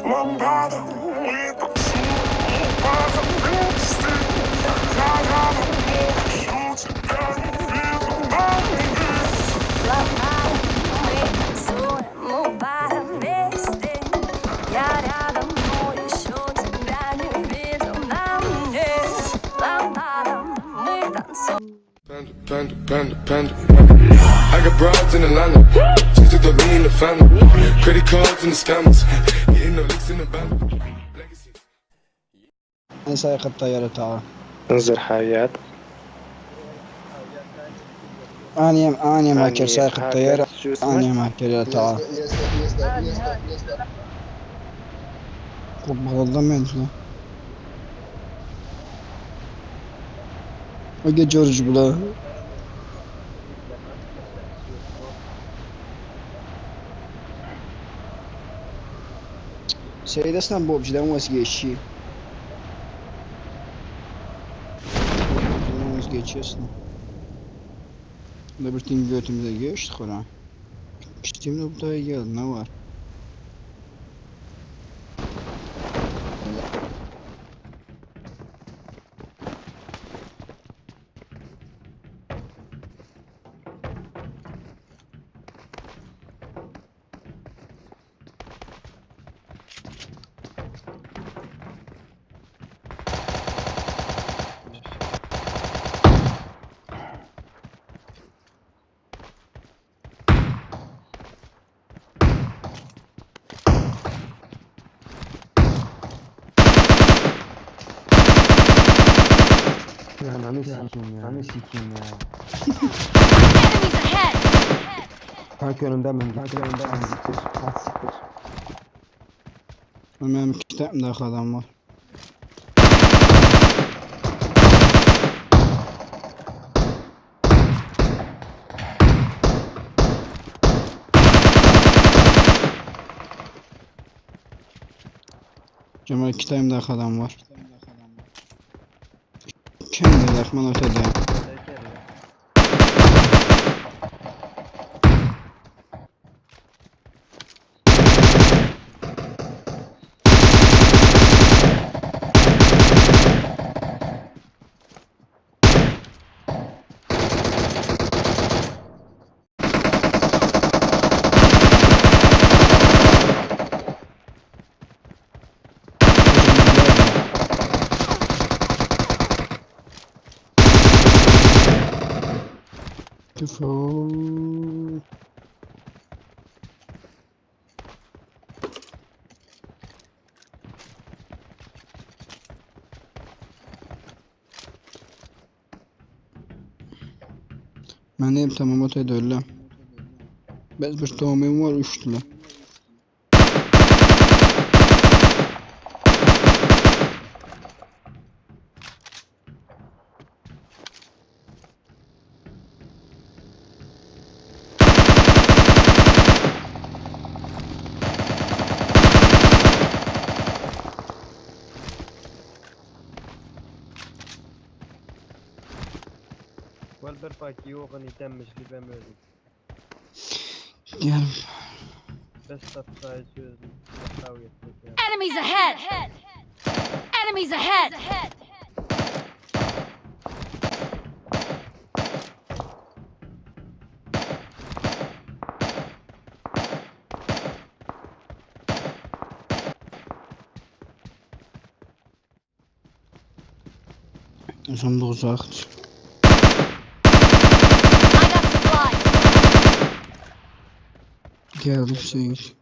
Lambada, мы танцуем вместе. Я рядом, но еще тебя не видел на мне. Лампада, мы танцуем у бара вместе. Я рядом, но еще тебя не видел на мне. Лампада, мы танцуем. Panda, panda, panda, panda. I got broads in Atlanta. Just took the lean in the family. Credit cards and the scammers. Hitting the licks in the band. Legacies. أنا سايق الطيارة تعال. انزل حاويات. أنا أنا هاكر أني سايق هاكر الطيارة. شو اسمك؟ أنا هاكر يلا تعال. غلط ما أجي جورج بلا. Seyirdesən PUBG-dən vazgeçi. PUBG-dən vazgeçiyorsun. Da bir tim götümüze geçti Kur'an. Steam'de bu da geldi ne var? Ananı sikeyim ya. Ananı sikeyim ya. Enemies ahead! Tank önümden ben Tank önümden ben siktir. At siktir. Benim kitabımda adam var. Cemal iki tane daha adam var. Kim de Rahman ötede. Küfür. Ben deyim tamam ötede öyle. Bez bir tohumum var üçlü. والبرفاك يوغني دمج اللي بمولي Gel. بس تطلع جوز حاوية. Enemies ahead! Enemies ahead! Sonunda uzak. I got supplies! Geldim Seyit.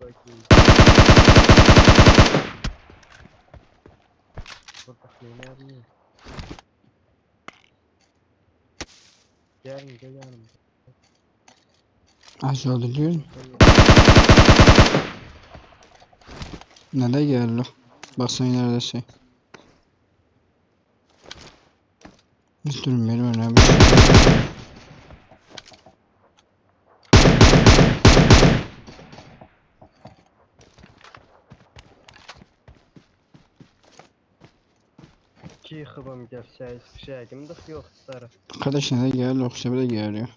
Gelin gel yanıma. Aşağıda diyorum. Nereye geldi? Bak sen neredesin? Bir durum benim önemli. Ki xıbam gəlsəyiz fişəgimdir yoxdur. Arkadaş nereye geldi yoksa bile geliyor.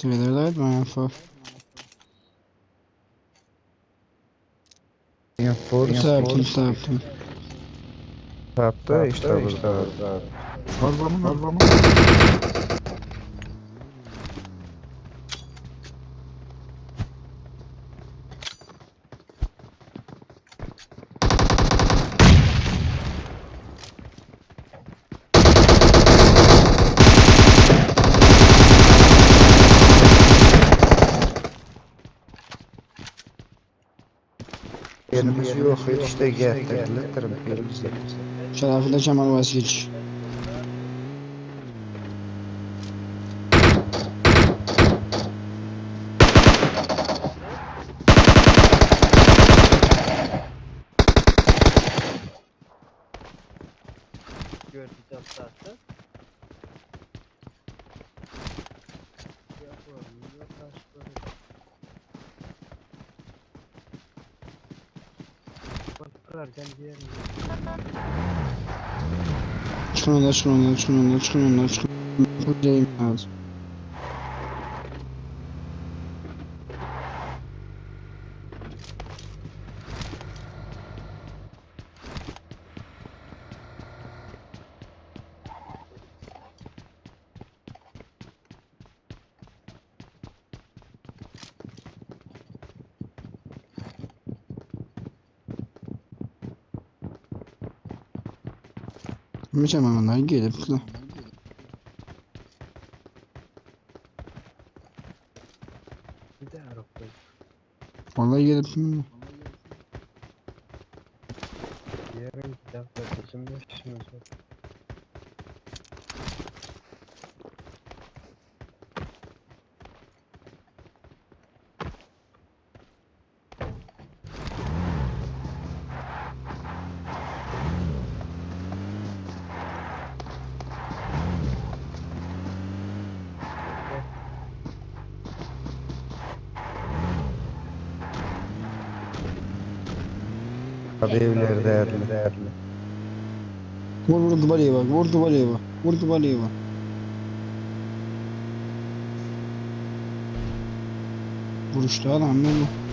Şeyler de ben for. M4 Taptım taptım. Tapdı işte burada. Arabamın arabamın. Yerimiz yok işte getirdiler bizi. Şerafide Cemal vazgeç. Gördüm zaten. Yok oğlum, yok aşkım. Kırarken diğerini. Çıkın ondan çıkın ondan çıkın ondan çıkın ondan çıkın. Kuzeyim lazım. Cemal onlar gelip lan. Bir de araba. Vallahi gelip mi? Yarın kitapta bizim de işimiz var. Abi evler değerli. Değerli. Vur vur duvarıya bak. Vur duvarıya bak. Vur duvarıya bak. Vuruştu adam ne bu?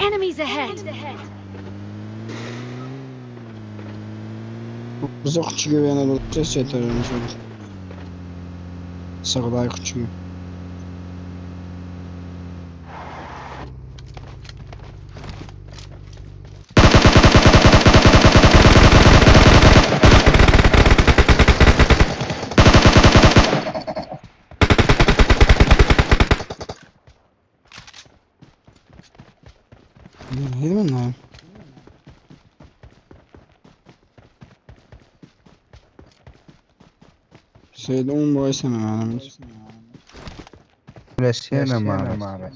Enemies ahead! Bize kutu güvenen olur. Ses yeterimiz olur. Sağday kutu. Ne demek lan? Şeyde 10 boy istemem Resiyene mağara.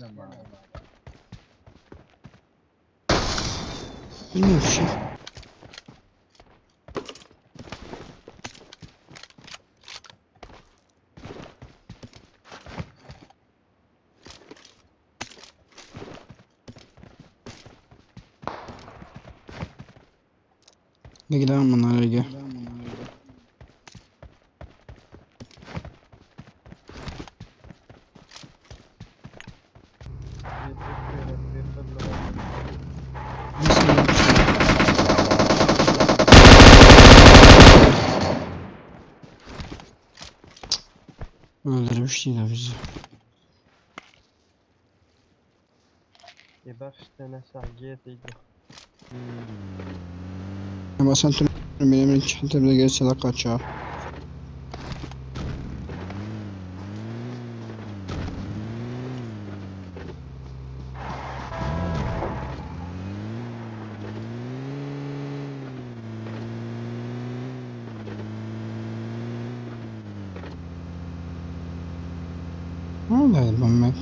Bilmiyorum bir şey. Ne gidelim bunlara gel. Bir fırlama. Öldürmüş yine bizi. E bak işte ne sağ giydi. Ama sen tüm benim çantamda gelse de kaçar. Neredeydi bu Mehmet?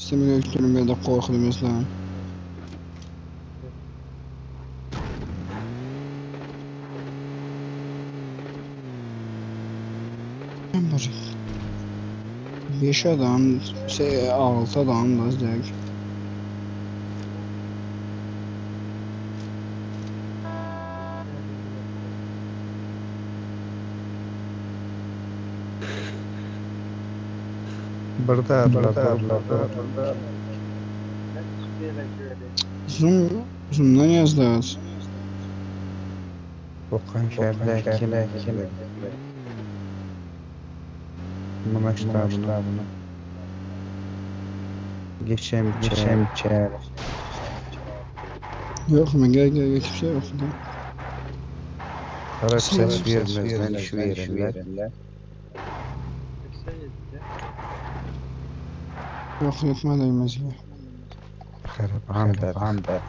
Sistemi gökdürüm bende korkudum mesela. Ben var. 5 adam, şey 6 adam da direkt. Bir därler. Zoom, zoom'dan yazdılar. Okan şerde kime kime. Numa ştabına. Geçem geçem çer. Yok mu? Gel gel gel kimse yok. Da. Harap ses vermezden iş verirler. 87'de. Yok yetmedi mesela. Harap hamber hamber.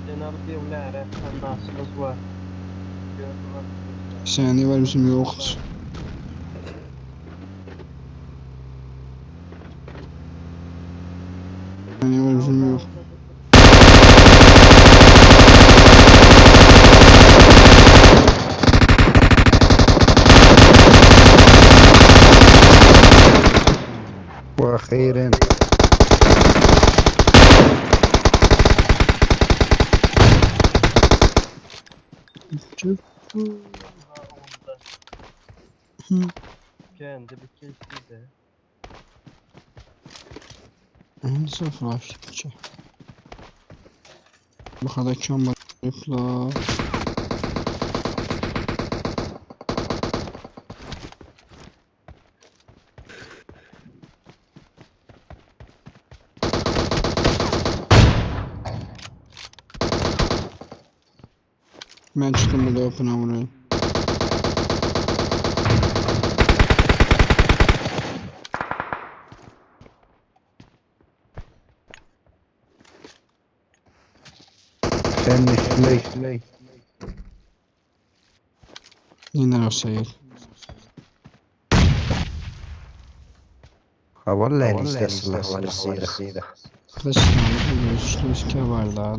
Cenab-ı Devlere nasılız var. Seni var bizim yoktur. Seni var bizim yok. Ve ahiren. Çok. Hı. Kendi bir kesti de. Nasıl flash şey. Bu kadar kan var. La. Ben çıktım burada open'a vurayım. Sen üstüne. Yine olsa Ha vallahi işte silah var sıyır. Kılıç üstü var da.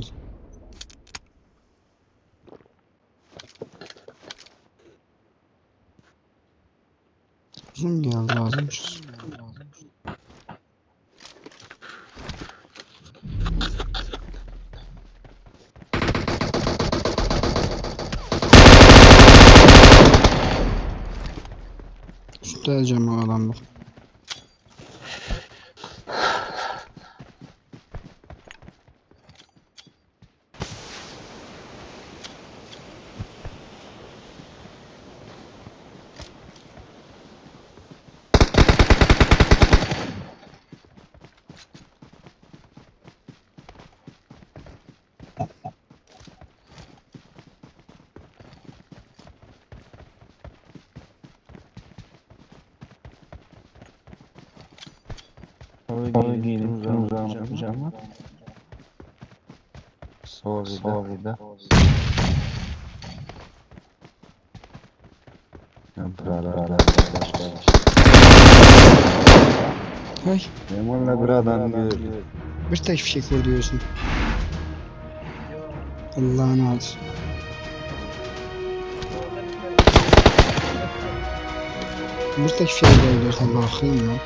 Zoom geldi lazım. Üstü edeceğim o adamı. Onu giydim uzağına yapacağım. Sorry da. Hey, Benim onunla bir adam gördüm. bir tek fişek vur diyorsun. Allah'ın adı. Bir tek fişek diyorsun bakayım lan.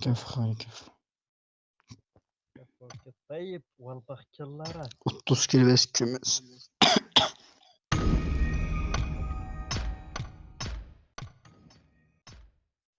Kef xali kef. Tayyip والبخت 30 kilo ve kümüz.